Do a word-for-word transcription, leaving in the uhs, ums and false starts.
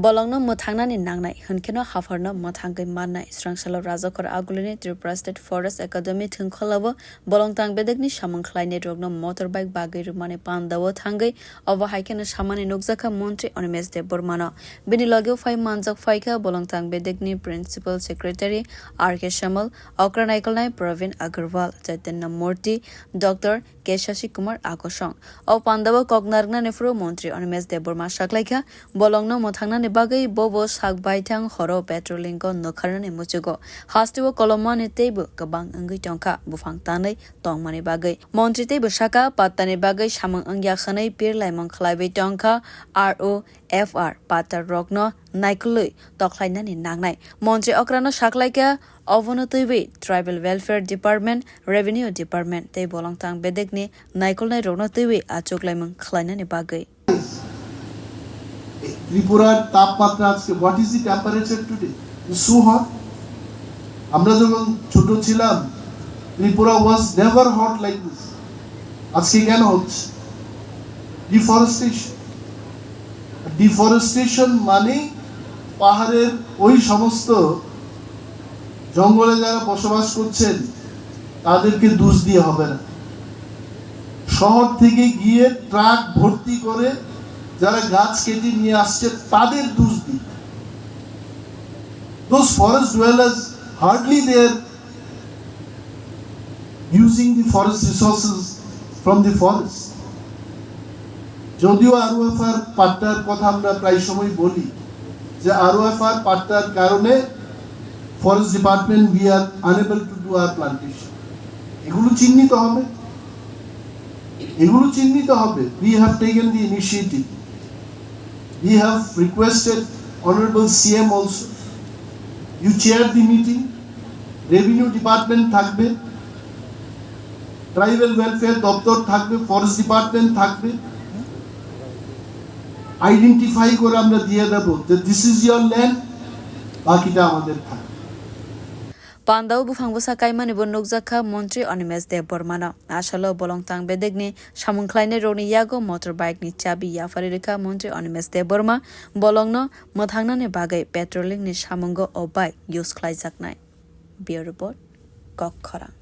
Bolongno mwthangnani nangnai hwnkheno hapharno mwthangwi mannai. Swrangsalo Rajakhor Agulini Tripura State Forest Academy thwngkholao bolong tang bedekni samung khlainairokno motorbike bagwi rwmani pandao thangwi obo hai kheno samani nukjakha Montri Animesh Debbarmano. Bini logeo phai manjak phaikha bolong tang bedekni Principal Secretary R K Samal, okra naikolnai Praveen Agarwal, Chaitanya Murthy, Doctor K Shashi Kumar Akosong. O pandao kok narwknani phuru Montri Animesh Debbarma saklaikha, bolongno mwthangnani bagwi bobo sak baithang horo patrolling-o nokharnani muchugo. Hasteo kolommani teibo kwbang wngwi tongkha buphang tanwi tongmani bagwi. Montri teibo sakha, pattani bagwi samung wngya hwnwi pir laimung khlaiwi tongkha R O F R pattarrokno naikolwi tokhlainani nangnai. Montri okrano saklaikha, obono twiwi Tribal Welfare Department, Revenue Department tei bolong tang bedekni naikolnairokno twiwi achuk laimung khlainani bagwi. ত্রিপুরার তাপমাত্রা আজকে, what is the temperature today? It's so hot. আমরা যখন ছোট ছিলাম, Tripura was never hot like this. আজকে কেন হচ্ছে? ডিফরেস্টেশন। ডিফরেস্টেশন মানে পাহাড়ের ওই সমস্ত জঙ্গলে যারা বসবাস করছেন, তাদেরকে দোষ দিয়ে হবে না। শহর থেকে গিয়ে ট্রাক ভর্তি করে যারা গাছ কেটে নিয়ে আসছে, তাদের দোষ দিই। Those forest dwellers, hardly they are using the forest resources from the forest. যদিও আরওএফআর পাট্টার কথা আমরা প্রায় সময় বলি, যে আরওএফআর পাট্টার কারণে forest department, we are unable to do our plantation. এগুলো চিহ্নিত হবে, এগুলো চিহ্নিত হবে। We have taken the initiative. We have requested Honorable C M also. You chair the meeting. Revenue department থাকবে, ট্রাইবাল ওয়েলফেয়ার দপ্তর থাকবে, ফরেস্ট ডিপার্টমেন্ট থাকবে। আইডেন্টিফাই করে আমরা দিয়ে দেব যে this is your land, বাকিটা আমাদের থাকবে। Pandao buphang bwsa kaimani bo nukjakha Montri Animesh Debbarmano. Asalo bolong tang bedekni samung khlainairokni yago motorbike ni chabi yapharwi rwkha Montri Animesh Debbarma. Bolongno mwthangnani bagwi patrolling ni samungo o bike use khlaijaknai. Bureau Report, Kokkhorang.